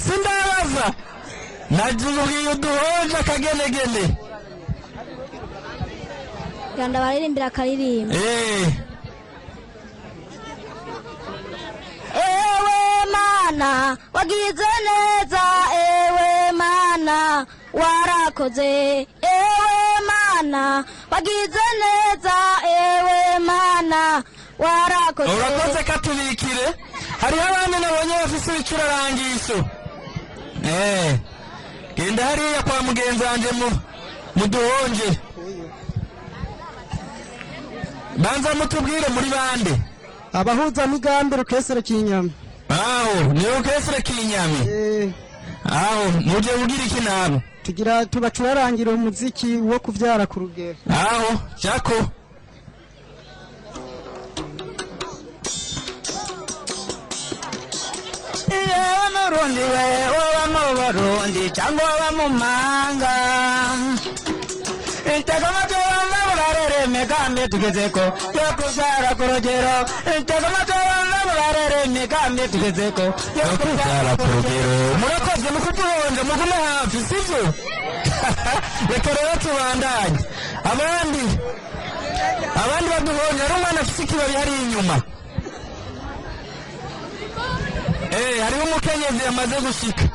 Sindabaza najubwiye uduhonje akagenegene. Ganda baririmbira akaririmba. Ewe Mana wagize neza, ewe Mana warakoze, ewe Mana wagize neza, ewe Mana warakoze. Urakoze, katubikire. Hariho abandi nabonye bafise ibicurarangisho. Genda hariya kwa mugenzi wanje mu muduhonje. Banza mutubwire muri bande. Abahuzamigambi rukesere kinyama. Aho ni orchestre Kinyami? Aho muje kugira iki nabo? Tugira tubacurarangira umuziki wo kuvyara ku rugero. Aho jako. Yewe Murundi we, woba mu Burundi cyangwa woba mu mahanga, itega amatwi wumve burarere imigambi tugezeko yo kubyara ku rugero. Itega amatwi wumve burarere imigambi tugezeko yo kubyara ku rugero. Murakoze mu kuduhonja, mugume hafi, sibyo? Reka rero tubandanye. Abandi baduhonja, hari umwana afise ikibabi hariya inyuma. Hariho umukenyezi yamaze gushika.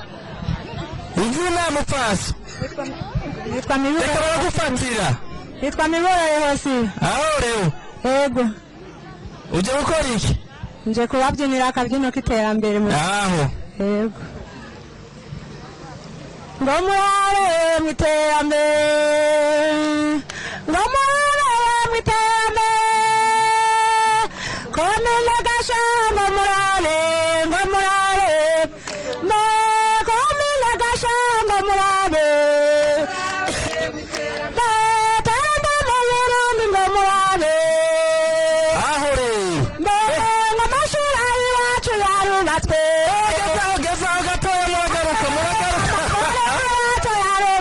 Izina, mupfasi? Nitwa Miburo. Reka baragufatira. Nitwa Miburo Yehosi. Aho rero. Yego. Uje gukora iki? Nje kubabyinira akabyino k'iterambere mu. Aho. Yego. Ngo murare mu iterambere. Ngo murare mu iterambere. Komine Gashamba murare, ngo murare. Mbe komine Gashamba murare. Mbe terambere mu Burundi ngo murare. Aho rero. Mbe ngo amashuri iwacu yarubatswe. Gezaho, gezaho gatoya, muragaruka, muragaruka.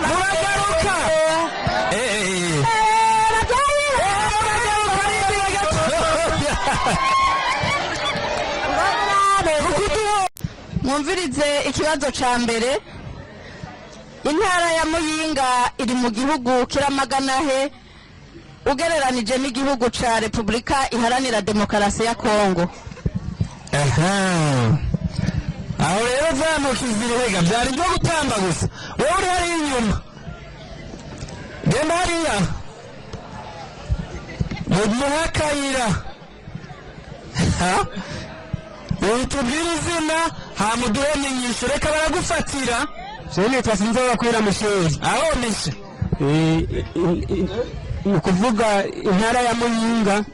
Muragaruka. Muragaruka, rindira gatoya. Mwumvirize ikibazo ca mbere: intara ya Muyinga iri mu gihugu kiramagana he ugereranije n'igihugu ca Repubulika Iharanira Demokarasi ya Kongo? Aha. Aho rero za ntoki zirihega byari byo gutamba gusa. Wowe uri hariya inyuma, genda hariya muhe akayira. Ha? Ubu tubwire izina hama uduhe n'inyishu. Reka baragufatira. Je nitwa Sinzobakwira Misheri. Aho mishe. Ni ukuvuga intara ya Muyinga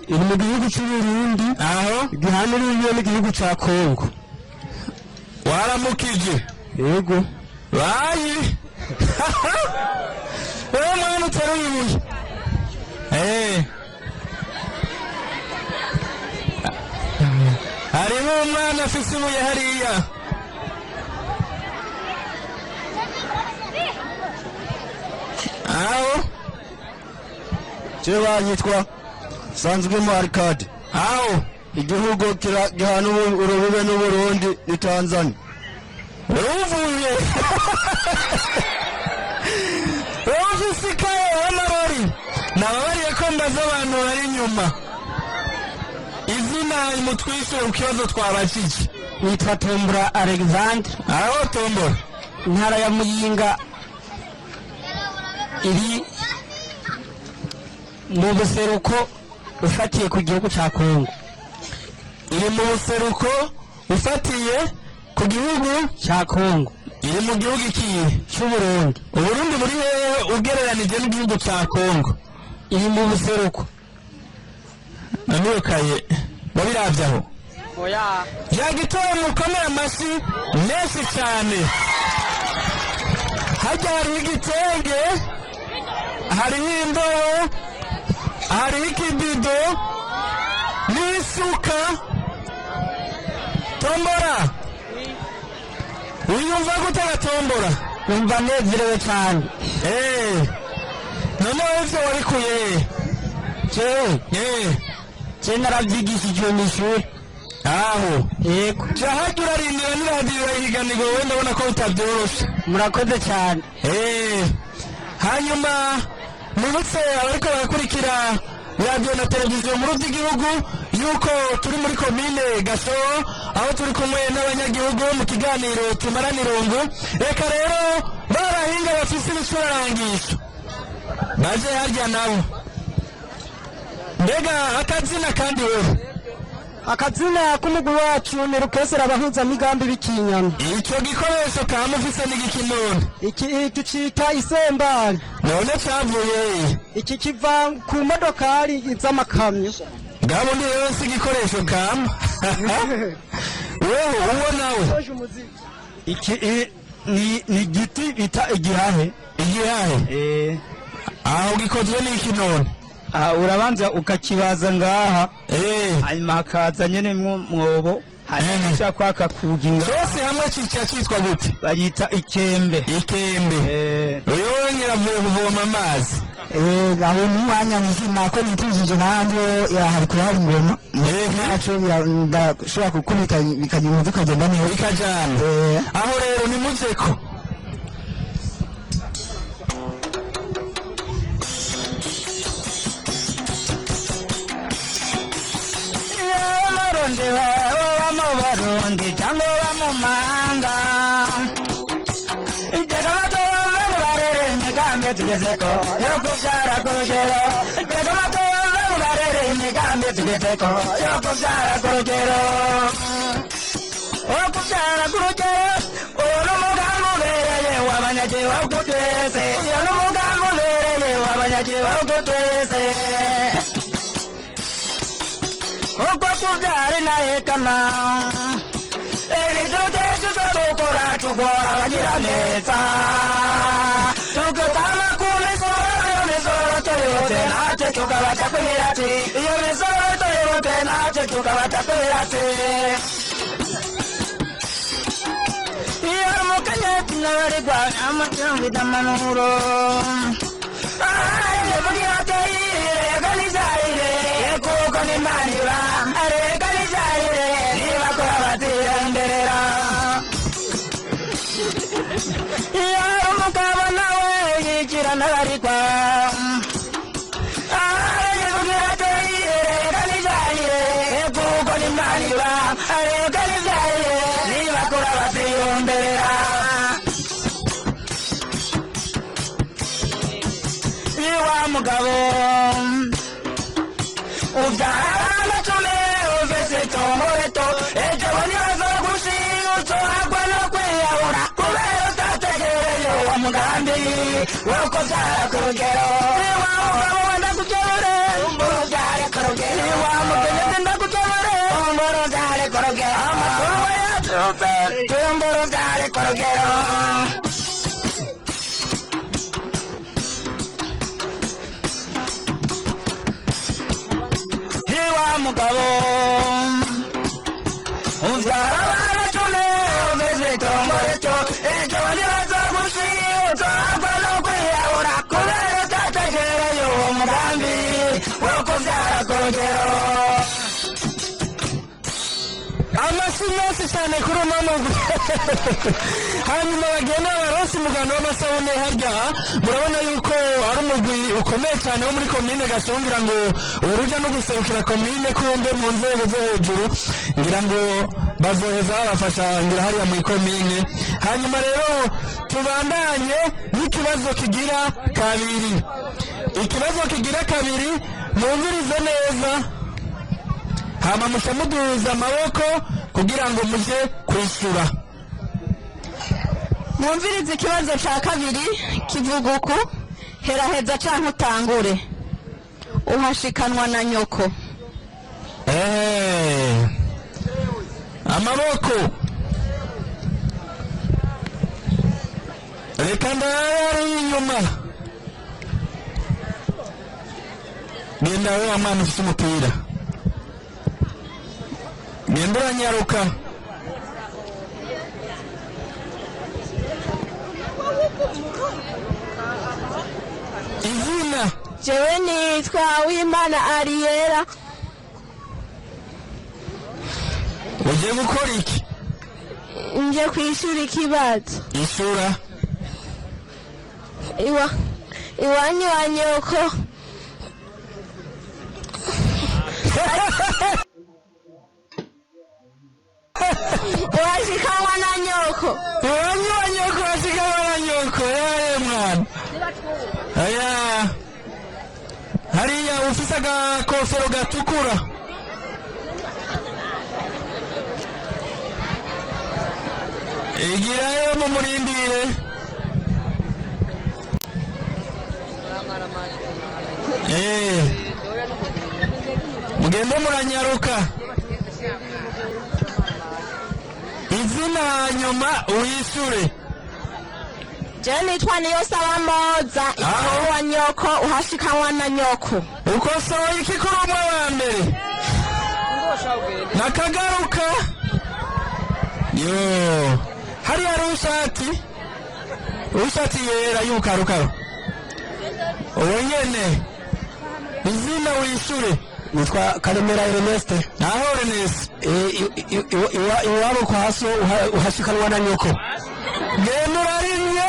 iri mu gihugu c'Uburundi. Aho. Gihana urubibe n'igihugu ca Kongo. Waramukije. Yego. Bayi wowe mwana uteruye ibuye. Hariho umwana afise ibuye hariya. Aho. Je banyitwa Sanzwimo Arcade. Aho. Igihugu gihana urubibe n'Uburundi ni Tanzania. Uvuye ufise ikaye w'amarori, nababariye ko mbaza abantu bari inyuma izina, mutwishure ku kibazo twabajije. Nitwa Tombora Alexandre. Aho Tombora. Intara ya Muyinga iri mu buseruko ufatiye ku gihugu ca Kongo. Iri mu buseruko ufatiye ku gihugu ca Kongo. Iri mu gihugu ikihe? C'Uburundi. Uburundi buri hehe ugereranije n'igihugu ca Kongo? Iri mu buseruko. Nanirukaye wabiravye aho yagitoye. Mukomere amashyi menshi cyane. Hajya hariho igitenge, hariho indobo, hariho ikibido n'isuka. Tombora, wiyumva gute gatombora? Numva nezerewe cyane. Noneho ivyo wabikuye he? Jewe? Eh. Je naravyigishijwe mw'ishuri. Aho. Yego. Jahajya urarindira n'iradiyo urayihiganirwa, wowe ndabona ko bitabyoroshe. Murakoze cyane. Hanyuma nibutse abariko barakurikira radiyo na televiziyo nkuru by'igihugu yuko turi muri komine Gashoho, aho turi kumwe n'abanyagihugu mu kiganiro tumarana irungu. Reka rero barahinga bafise ibicurarangisho baje harya nabo. Mbega akazina kandi wewe? Akazina k'umugwi wacu ni Rukesera Abahuzamigambi b'Ikinyana. Icyo gikoresho kama ufise n'igiki none? Iki tucita isembari. None cavuye hehe? Iki kiva ku modokari z'amakamyo. Ngabo ndi rero si igikoresho kama wewe uwo nawe. Iki ni igiti bita igihahe. Igihahe? Eh. Aho gikozwe n'iki none? Aha urabanza ukakibaza ngaha, hanyuma hakaza nyene mwobo, hanyuma ushaka kwaka kuginga. Cyose hamwe cica citwa gute? Bayita ikembe. Ikembe. Uyu wenyine avuye kuvoma amazi. Aho ni umwanya muzima ko nitujije nanjye hari kurahari ingoma naco ndashobora gukubita bikagira umuzi ukagenda neza. Bikajana. Aho rero nimuzeko. Abarundi baba mu Barundi cyangwa ba mu mahanga, iteka bato barere imigambi tugezeko yo kubyara ku rugero. Iteka bato barere imigambi tugezeko yo kubyara ku rugero, wo kubyara ku rugero. Uwo ni umugambi ubereye w'abanyagihugu twese. Uyo ni umugambi ubereye w'abanyagihugu twese, uko kubyara inahekana. Ebintu tukora tugora abagiraneza, tugutama ku misoro. Iyo misoro tuyibutse natwe tukabaca kwirati. Iyo misoro tuyibutse natwe tukabaca kwirati. Iyo mukenyezi n'abarigwa amatungo amanuro kuko nimaniba reka nibyarire nibakora batirenderera. Iyo hari umugabo nawe yigira n'abarigwa reka nibyarire kuko nimaniba reka nibyarire nibakora batiyomberera. Wa mugabo ubyara amacumi ufise itongo rito, ejo ntibazogushinga uzohagwa no kwiyahura kubera utategereye uwo mugambi wo kubyara ku rugero. Wa mugabo we ndagukebure, ubyare ku rugero. Wa mukenyezi ndagukebure, umbura ubyare ku rugero. Amatungo yacu tumbura ubyare ku rugero. Wa mugabo ubyara abana cumi ufise itongo rito, ejo ntibazogushinga uzohagwa no kwiyahura kubera utategereye uwo mugambi wo kubyara ku rugero. Amashyi menshi cyane kuri uno mugwi. Hanyuma bagenda baronse umuganda w'amasabune harya. Murabona yuko ari umugwi ukomeye cyane wo muri komine Gashoho, ngira ngo uruja no guserukira komine kumbe mu nzego zo hejuru, ngira ngo bazoheza babafasha ngira hariya mu ikomine. Hanyuma rero tubandanye n'ikibazo kigira kabiri. Ikibazo kigira kabiri, mwumvirize neza, hama muca muduza amaboko kugira ngo muje kwishyura. Mwumvirize ikibazo cya kabiri kivuga uku: heraheza canke utangure, uhashikanwa na nyoko. Amaboko, reka ndayari inyuma. Genda wowe wa mwana ufite umupira, genda uranyaruka. Izina? Jewe nitwa Wimana Ariera. Ugiye gukora iki? Nje kwishura ikibazo. Isura. Iwa iwanyu wa nyoko. Washikanwa na nyoko. Iwanyu wa nyoko washikanwa na nyoko. Yaye mwana. Aya. Hariya ufise agakofero gatukura. Igirayo mumurindire. Mugende muranyaruka. Izina hanyuma wishure. Je nitwa Niyonsaba Moza. Aho. Wa nyoko uhashikanwa na nyoko. Ukosoye iki kuri umwe wa mbere? Nakagaruka. Yo. Hariya hari ushati. Ushati yera y'ubukarukaro. Uwo nyene. Izina wishure. Nitwa Karemera Ernest. Aho Ernest. Iwabo kwa so uhashikanwa na nyoko. Genda urarimye.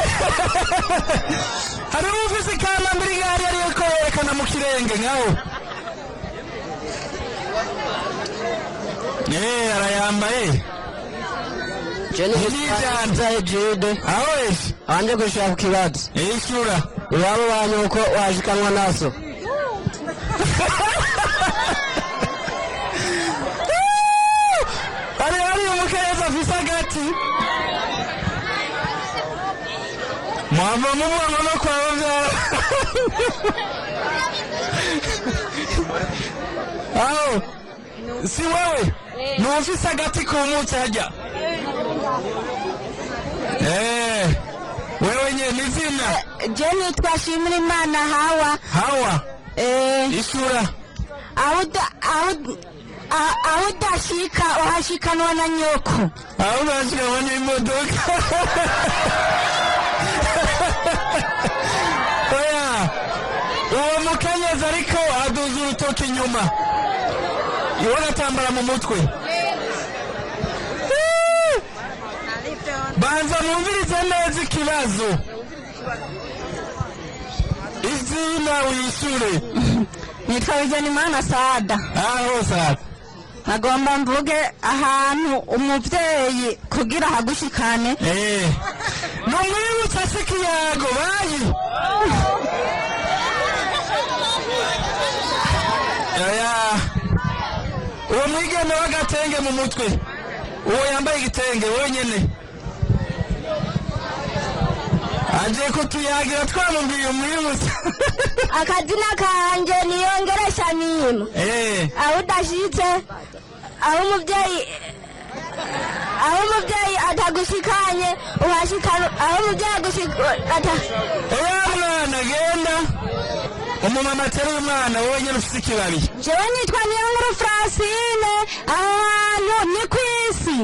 Hariho ufise ikamba mbiri gari ariko yerekana mu kirenge nkaho. Arayambaye. Nzaye Jude. Aho ese. Anje kwishura ku kibazo. Ishura. Iwabo wa nyoko washikanwa naso. Hari umukenyezi afise agati. Mwava mubona no kwa bavyara. Aho. Si wewe. Ni ufise agati kumutse harya. Wewe nyene izina. Je nitwa Shimirimana Hawa. Hawa. Isura. Aho udashika uhashikanwa na nyoko. Aho udashikanwa n'imodoka. Oya. Uwo mukenyezi ariko aduza urutoki inyuma. Iwe agatambara mu mutwe. Banza mwumvirize neza ikibazo. Izina wishure. Nitwa Bigenimana Saada. Aho Saada. Nagomba mvuge ahantu umuvyeyi kugira hagushikane. Numwibutsa se ikiyago bayi. Oya. Uwo mwigeme w'agatenge mu mutwe. Uwo yambaye igitenge wenyene. Aje kutuyagira twamubwiye umwibutsa. Akazina kanje niyongeresha nima. Aho udashitse, aho umuvyeyi atagushikanye, uhashikana, aho umuvyeyi agushikana. Oya mwana genda. Umumama ateruye umwana wenyene ufise ikibabi. Jewe nitwa Niyonkuru Francine, aho hantu ni kw'isi.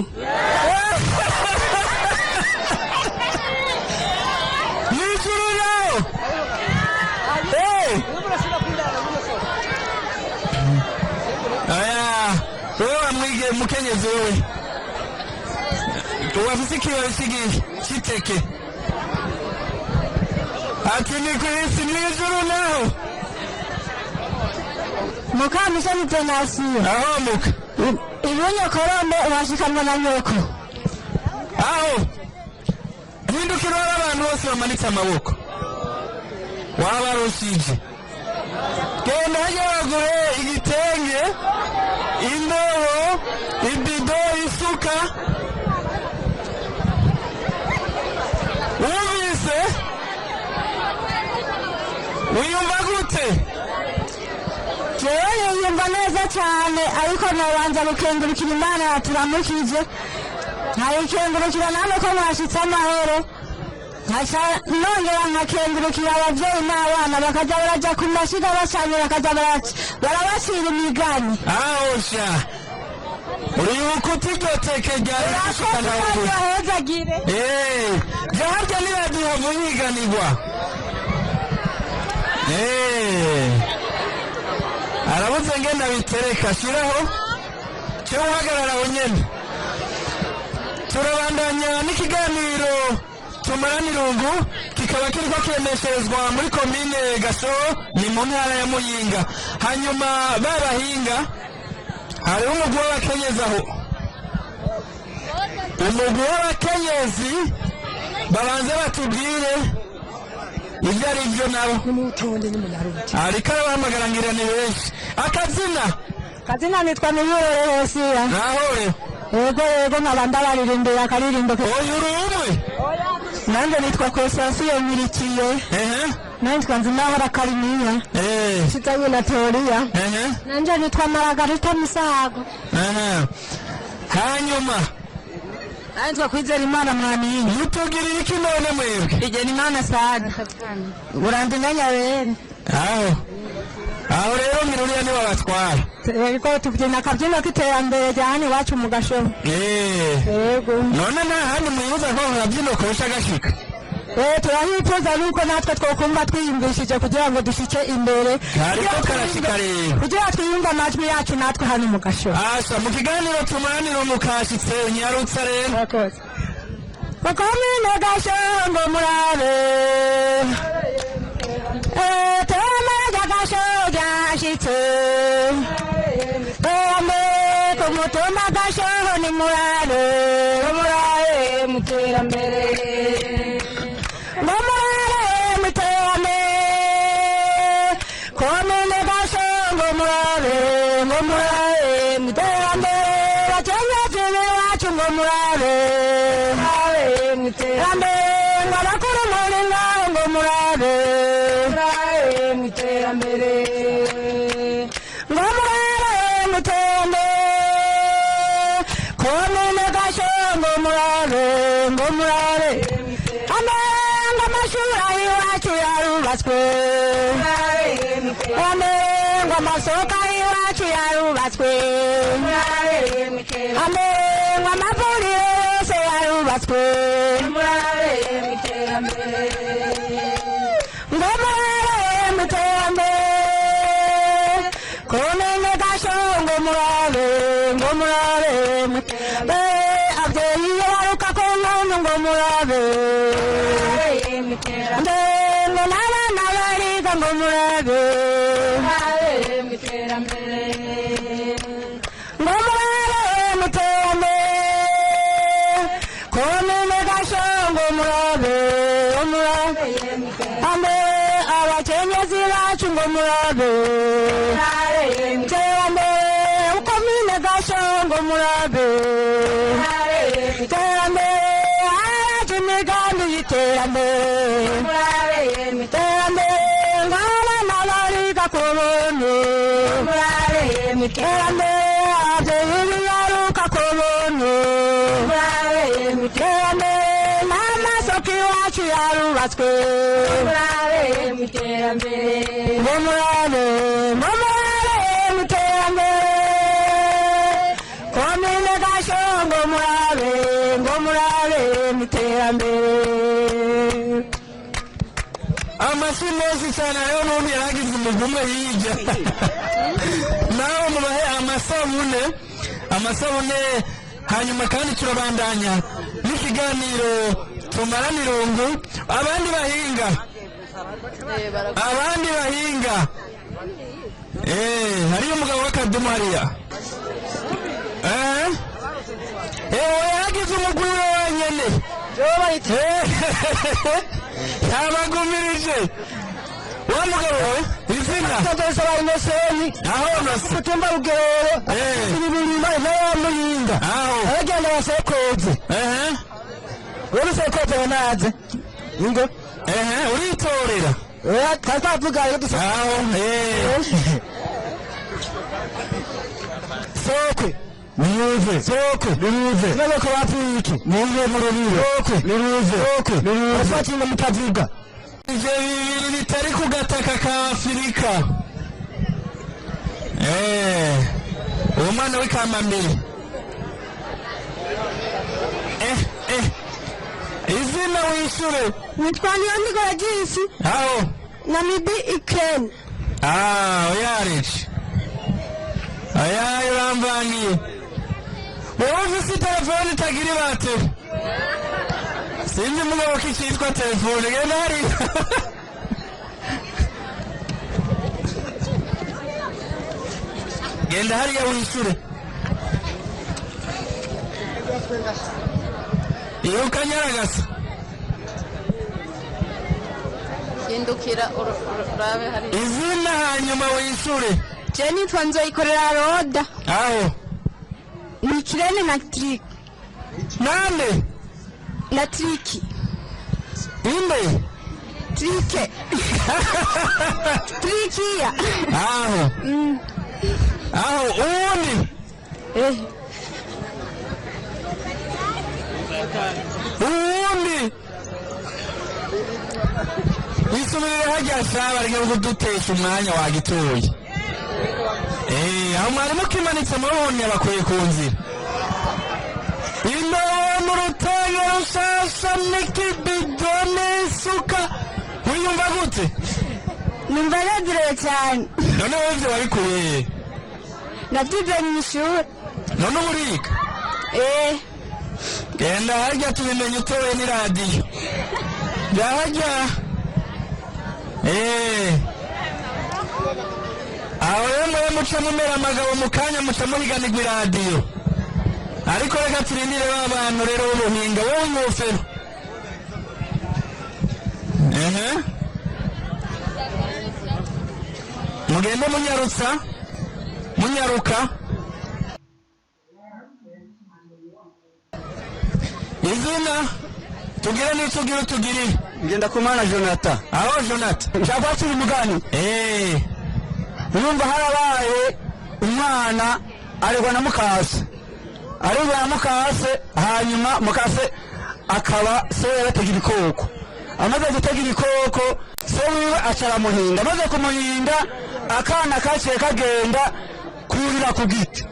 Mw'ijuru naho. Aya, wewe wamwige mukenyezi wewe. Wafise ikibabi c'iteke. Ati ni kw'isi mw'ijuru naho. Mukamusoni Venansiyo. Aho muka. Ibunyokorombe uhashikanwa na nyoko. Aho. Hindukira abantu bose bamanitse amaboko. Wabarushije. Genda hajya bagure igitenge, indobo, ibido, isuka. Wumvise? Wiyumva gute? Jewe niyumva neza cyane, ariko nobanza gukengurukira Imana yaturamukije. Nkayikengurukira namwe ko mwashitse amahoro. Nkaca nongera nkakengurukira abavyeyi n'abana bakaza baraja ku mashiga bacanye bakaza barabacira imigani. Aho sha. Uribuka uti iryo teke ryari gushikana ubu. Urakoze. Jaharya niraduha munyiganirwa. Arabuze ngenda bitereka shiraho. Cyo uhagarara aho nyene. Turabandanya n'ikiganiro tumarana irungu, kikaba kiriko kiremesherezwa muri komine Gashoho, ni mu ntara ya Muyinga. Hanyuma babahinga, hariho umugwi w'abakenyezi aho, umugwi w'abakenyezi babanze batubwire ibyo ari byo nabo. Ariko arabahamagara, ngira ni benshi. Akazina? Kazina nitwa Miyurere Hosiya. Nahore. Yego, nkaba ndabaririmbira akaririmbo. Oya, uri umwe. Nanjye nitwa Kosasiyo Nkirikiye. Nanjye nitwa Nzimahora Karimiya. Nshizanye na Toriya. Nanjye nitwa Maragarita Misago. Hanyuma? Nanjye nitwa Kwizera Imana Mwaninga. Mutugirira iki none mwebwe? Igena Imana Sada. Urandinganya bene. Aho rero miruriya niwe abatwara. Yego, tubyina akabyino k'iterambere rya hano iwacu mu Gashoho. Yego. None nta handi mwibuza ko akabyino kurusha gashika? Turahifuza nuko natwe twokumva twiyumvishije kugira ngo dushike imbere. Ariko karashika rero. Kugira twiyumve amajwi yacu natwe hano mu Gashoho. Asha, mu kiganiro tumaranira umukashitse, nyarutsa rero. Murakoze. Komine Gashoho ngo murabe, terambere rya Gashoho ryashitse, terambere ku mutumba Gashoho ni murabe, murabe mu terambere, ngo murabe mu terambere, komine Gashoho ngo murabe, ngo murabe mu terambere, bakenyezi b'iwacu ngo murabe, murabe mu terambere, ngo abakuru muri ngaho ngo murabe, murabe mu terambere, ngo murabe mu terambere, komine Gashoho ngo murabe, ngo murabe amenga amashuri iwacu yarubatswe, amenga amasoko iwacu yarubatswe, amenga amavuriro yose yarubatswe, ngo murabe mu terambere, komine Gashoho ngo murabe, ngo murabe mu terambere, abyeyi iyo baruka ku nkono ngo murabe, ngo n'abana bariga ngo murabe, ngo murabe mu terambere, komine Gashoho ngo murabe, murabe ambe abakenyezi bacu ngo murabe terambere, komine Gashoho ngo murabe terambere, haraje imigambi y'iterambere, terambere ng'abana bariga ku buntu, terambere ababyeyi bibaruka ku buntu, terambere n'amasoko iwacu yarubatswe, ngo murabe, ngo murabe mu terambere, komine Gashoho ngo murabe, ngo murabe mu terambere. Amashyi menshi cyane. Hariho n'undi yaragize umugwi umwe hirya, nawe mubahe amasabune, amasabune. Hanyuma kandi turabandanya n'ikiganiro tumarana irungu. Abandi bahinga, abandi bahinga. Hariyo umugabo w'akadumu hariya. Yaragize umugwi we wenyene, yabagumirije wa mugabo we. Izina? Tondesa Inoseni. Aho nose? Mutumba Rugerero. Ibirima, intara ya Muyinga. Aho. Abagenda basokoze. Wewe usokoze banaze. Ingo. Uritorera. Oya, twavuga rero dusa. Aho. Sokwe. Niruve. Sokwe. Niruve. Nabako bapfuye iki? Niruve mu rubiro. Sokwe. Niruve. Sokwe. Niruve. Bafatinga mutavuga. Ivyo bibiri bitari ku gataka ka Afurika. Uwo mwana w'ikamambiri. Izina wishure. Nitwa Niyonigora Gisi. Aho. Namibi Ukraine. Ah, oyareje. Ayaye, uramvangiye. Wowe ufise telefone itagira ibateri, sinzi mugabo ko ikitwa telefone. Genda hariya, genda hariya wishure. Iruka nyaragasa. Hindukira urabe hariya. Izina, hanyuma wishure. Je nitwa Nzoyikorera Roda. Aho. Ni kirene na triki. Nande? Na triki. Inde? Trike, trikiya. Aho aho, uwundi? Uwundi isubirire hajya shaba ryo kudutesha umwanya wagituye. Aho mwari mukimanitse murabonye bakwiye ku nzira. Indobo mu rutenge rushasha n'ikibido n'isuka, wiyumva gute? Numva nezerewe cyane. None wowe ivyo wabikuye he? Nabyize mu ishuri. None uba uriga? Eh. Genda harya tubimenye utowe n'iradiyo. Jya harya. Aho rero mwe muca mumera amagabo mu kanya, muca muhiganirwa iradiyo. Ariko reka turindire ba bantu rero b'ubuhinga. Wowe ingofero, ehe, mugende munyarutsa, munyaruka. Izina, tugire n'icyo ugira utugirire. Ngenda kumana Jonathan. Aho Jonathan. Nshaka kwakira umugani. Urumva harabaye umwana aregwa na mukase, aregwa na mukase, hanyuma mukase akaba se yaratega ibikoko. Amaze gutega ibikoko, se wiwe aca aramuhinda. Amaze kumuhinda, akana kaciye kagenda kurira ku giti.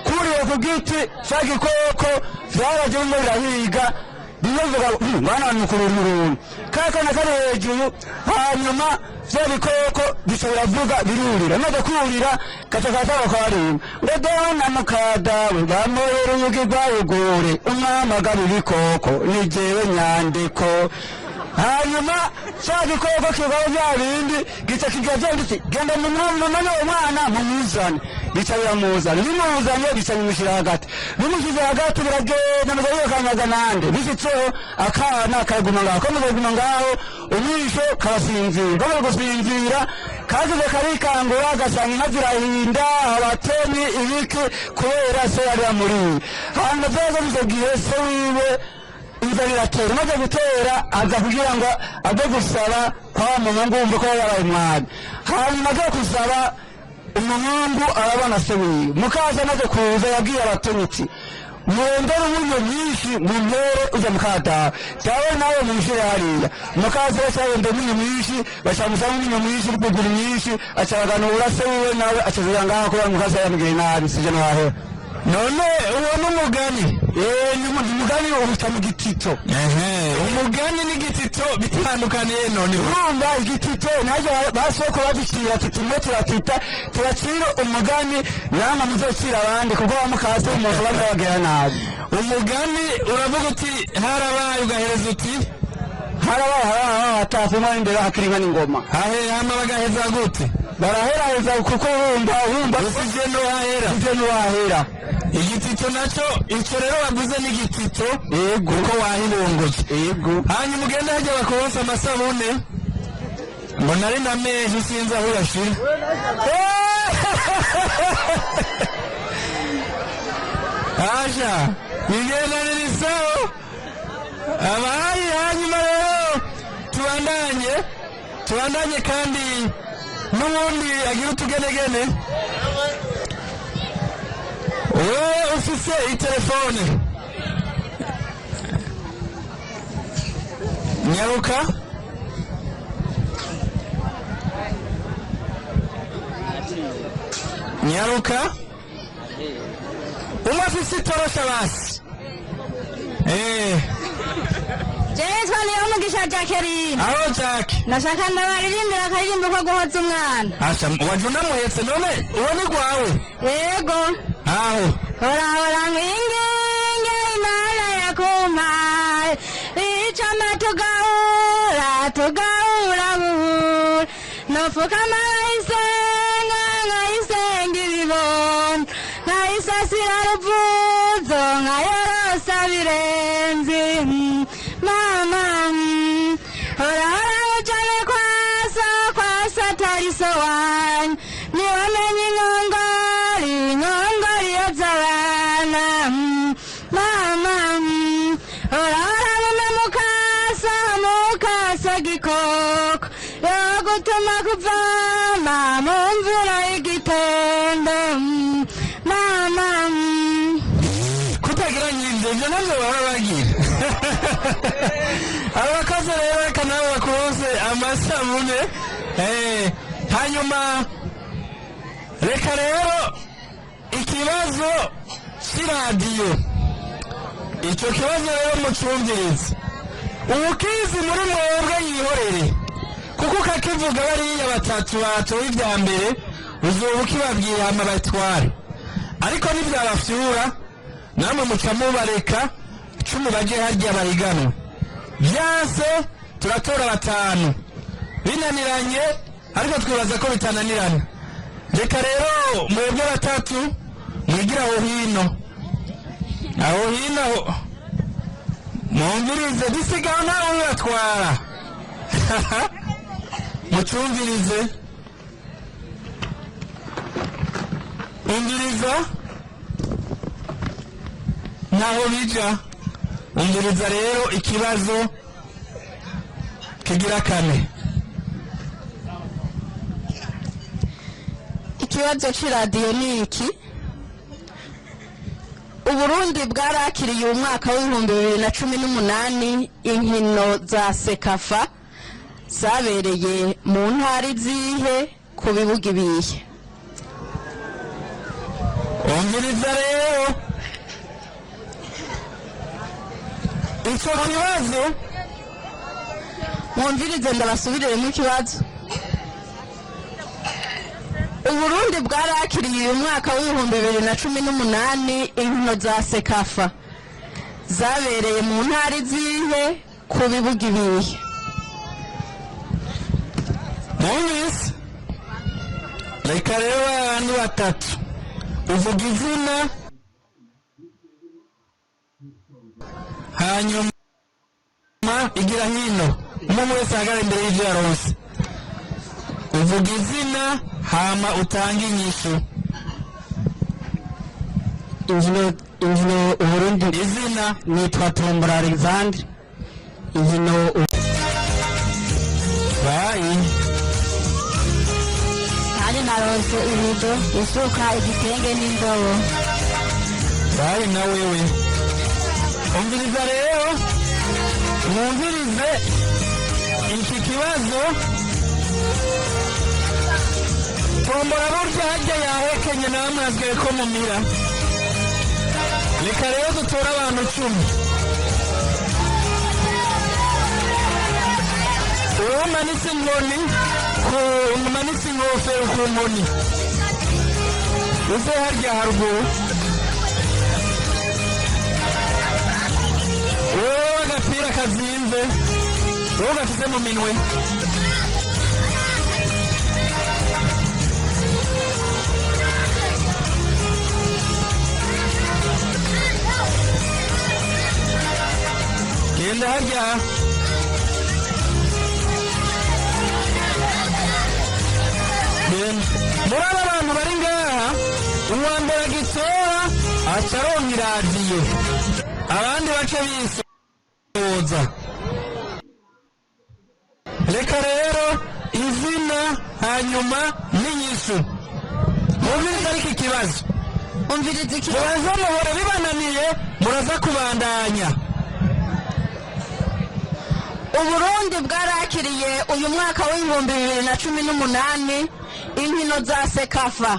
Kurira ku giti ca gikoko vyaraje bimwe birahiga, bimwe bivuga: "Mwana wa mukurura uruntu." Ka kana kari hejuru, hanyuma vya bikoko bica biravuga, birurira. Amaze kurira, gaca kataba kwarimba ngo: "Dona mukadawe bamorera uyugi rwayugure, umwami agaba ibikoko ni jewe nyandiko." Hanyuma ca gikoko kibaho vya bindi, gica kigira vya bindi, genda mumane uwo mwana mumuzane. Bica biramuzana. Bimuzanye, bica bimushyira hagati. Bimushyize hagati, biragenda mugayirukanyaga nande. Bishitseho, akana karaguma ngaho, kamaze kuguma ngaho, umwisho karasinzira. Kamaze gusinzira, kagize karikangura, gasanga inka zirahinda, abatemyi, ibiki, kubera se yari yamuriye. Hanyuma vyaza icyo gihe se wiwe inzara iratera. Imaze gutera, aza kugira ngo aze gusaba kwa wa muhungu, wumva ko yarabaye umwami. Hanyuma aze gusaba, umuhungu arabona se wiwe. Mukaza amaze kuza, yabwiye abatemyi ati: "Mwongere umunyu mwinshi, mumpere ujya mukadawe dawe, nawe mumushyire hariya." Mukaza wese umunyu mwinshi, bacamusamo umunyu mwinshi n'ukuguru mwinshi, acabaganura se wiwe, nawe acazira ngaho kubera mukaza yamubwiye nabi. Sibyo ntiwahera. None uwo n'umugani? Ni umugani uruta mu gitito. Umugani n'igitito bitandukaniye none? Urumva igitito nacyo basoko baducira ati: "Tumwe turatita, turacira umugani, namwe muzocira abandi," kuko wa mukase umuntu bazababwira nabi. Umugani uravuga uti: "Harabaye," ugahereza uti: "Harabaye, harabaye, hatase umwana imbere hakiri inka n'ingoma." Ahe, hama bagaheza gute? Baraheraheza kuko urumva Usivye n'uhahera. Usivye n'uhahera. Igitito nacyo, icyo rero wavuze ni igitito. Yego. Kuko wahirunguye. Yego. Hanyuma ugende hajya bakuronsa amasabune, mbona ari na menshi, sinzi aho uyashira. Asha bigendanira isaho abahayi. Hanyuma rero tubandanye, tubandanye kandi n'ubundi agira utugenegene. Wewe ufise itelefone, nyaruka. Nyaruka. Umwe afise itorosha basi. Jewe nitwa Niyomugisha Jacqueline. Aho Jack. Nashaka ndabaririmbira akaririmbo ko guhoza umwana. Asha, waje unamuhetse none uwo ni gwawe? Yego. Aho. Hora nkwinginge Imana yakumpaye, icama tugahura tugahura buhura, nopfukama nkayisenga nkayisenga ibibondo, nkayisasira ruvuzo nkayorosa birenzi. Mama, hora hora ngucane kwaso kwaso atari so wanyu, niwamenye inkongori inkongori yoza abana. Mama, hora hora ngume mukaso mukaso gikoko yogutuma kuvoma mu mvura y'igitondo. Mama. Kutagira nyir'ibyo, ibyo nabyo baba bagira abakozi. Rero reka nabo bakuronse amasabune. Hanyuma reka rero ikibazo cy'iradiyo, icyo kibazo rero mucumvirize. Uwukizi muri mwebwe yihorere, kuko ukakivuga bariya batatu batoye ibya mbere uzoba ukibabwira hama batware, ariko nibyabafyura namwe muca mubareka 10 baje harya bariganwe. Byanse turatora batanu binaniranye, ariko twibaza ko bitananirana. Reka rero mwebwe batatu mwigira aho hino, aho hino aho mwumvirize, dusigaho ntawe ubibatwara. Mucumvirize, umviriza ntaho bija. Umviriza rero ikibazo kigira kane. Ikibazo c'iradiyo ni iki: Uburundi bwarakiriye umwaka w'2018 inkino za CECAFA, zabereye mu ntara izihe, ku bibuga ibihe? Umviriza rero icyo kibazo. Mwumvirize, ndabasubiriremo ikibazo. Uburundi bwarakiriye uyu mwaka w'2018 inkino za CECAFA, zabereye mu ntara izihe, ku bibuga ibihe? Mwumvise? Reka rero abantu batatu, uvuga izina, hanyuma igira hino, umwe wese ahagarara imbere y'ibyo yaronse. Uvuga izina hama utange inyishu. Inkino Uburundi Izina. Nitwa Tombora Alexandre. Inkino Bayi. Kandi naronse ibido, isuka, igitenge n'indobo. Bayi na wewe. Umviriza rero, mwumvirize iki kibazo. Tombora burya harya yahekenye, namwe asigaye ko mumira. Reka rero dutore abantu 10. Uwo umanitse inkoni ku umanitse ingofero ku nkoni, uze harya haruguru. Wowe agapira kazinze, wowe gafise mu minwe. Genda harya. Genda. Muri aba bantu bari ngaha, uwa mbere agitora aca aronka iradiyo, abandi bace bisoza. Reka rero izina hanyuma n'inyishu. Mwumvirize ariko ikibazo. Umviriza ikibazo. Muraza muhora bibananiye, muraza kubandanya. Uburundi bwarakiriye uyu mwaka w'2018 inkino za CECAFA,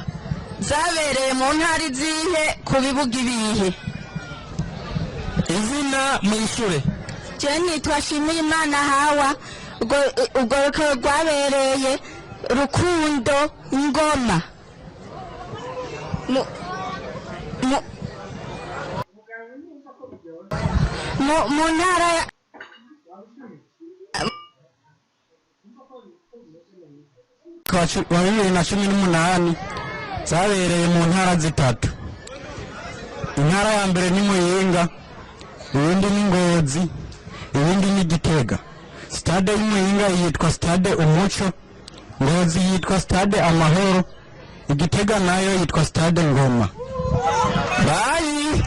zabereye mu ntara izihe, ku bibuga ibihe? Izina mwishure. Je nitwa Shimirimana Hawa. Urwo rukino rwabereye Rukundo Ngoma. Mu ntara ya Wa 2018 zabereye mu ntara zitatu. Intara ya mbere ni Muyinga, iyindi ni Ngozi, iyindi ni Gitega. Stade y'Imuyinga yitwa Stade Umuco, Ngozi yitwa Stade Amahoro, Igitega nayo yitwa Stade Ngoma. Bayi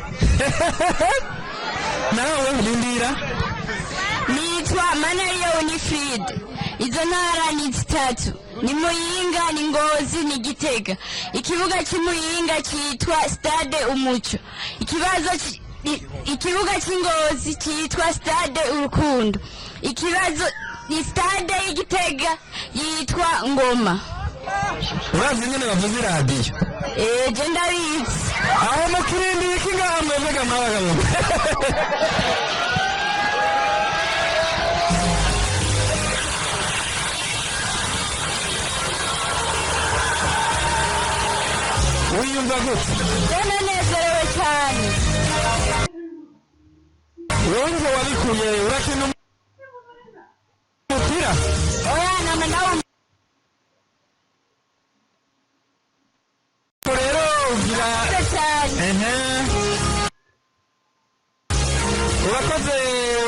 nawe rindira. Nitwa Manariya Winifred. Izo ntara ni zitatu: ni Muyinga, ni Ngozi, ni Gitega. Ikibuga cy'Imuyinga cyitwa Stade Umuco. Ikibazo ikibuga cy'Ingozi cyitwa Stade Urukundo. Ikibazo ni stade y'Igitega yitwa Ngoma. Urazi nyine bavuze iradiyo? Je ndabizi. Aho mukirindi iki ngaha mwebwe mwabagabo? Wiyumva gute? Je ndanezerewe cyane. Wowe ngo wabikuye urakina umupira? Oya, none nawe. Rero ugira Cyane. Ehe, urakoze.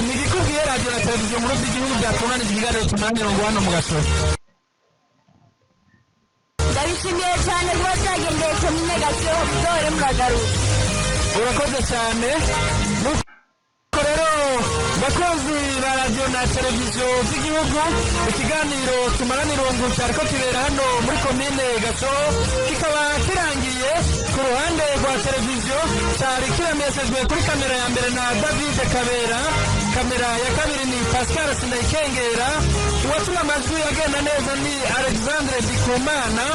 Ni igikubwiye radiyo na televiziyo muri by'igihugu byatunganije ikiganiro tumanira ngo hano mu Gasoro. Ndabishimiye cyane kuba byagendeye komine Gasoho. Dore muragaruka. Urakoze cyane. Nuko rero, bakunzi ba radiyo na televiziyo by'igihugu, ikiganiro tumarana irungu cyariko kibera hano muri komine Gasoho kikaba kirangiye. Ku ruhande rwa televiziyo cyari kiremeshejwe kuri kamera ya mbere na David Kabera, kamera ya kabiri ni Pascal Sindayikengera, uwatuma amajwi agenda neza ni Alexandre Ndikumana,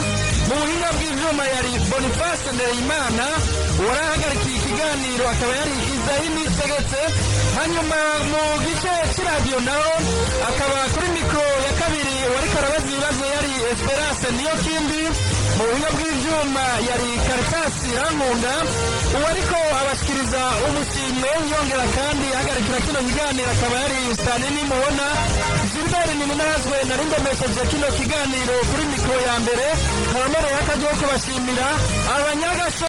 mu buhinga bw'ivyuma yari Boniface Ndeyimana, uwarahagarikiye ikiganiro akaba yari Izayini Tegetse. Hanyuma mu gice cy'iradiyo naho akaba kuri mikoro ya kabiri wariko arabaza ibibazo yari Esperance Niyo Kindi, mu buhinga bw'ivyuma yari Karitasi Rankunda, uwariko abashikiriza ubushimwe yongera kandi ahagarikira kino kiganiro akaba yari Stanini mubona Gilbert Nininazwe. Nari ndemesheje kino kiganiro kuri mikoro ya mbere, nkabamereye akaryo ko kubashimira abanyagasho.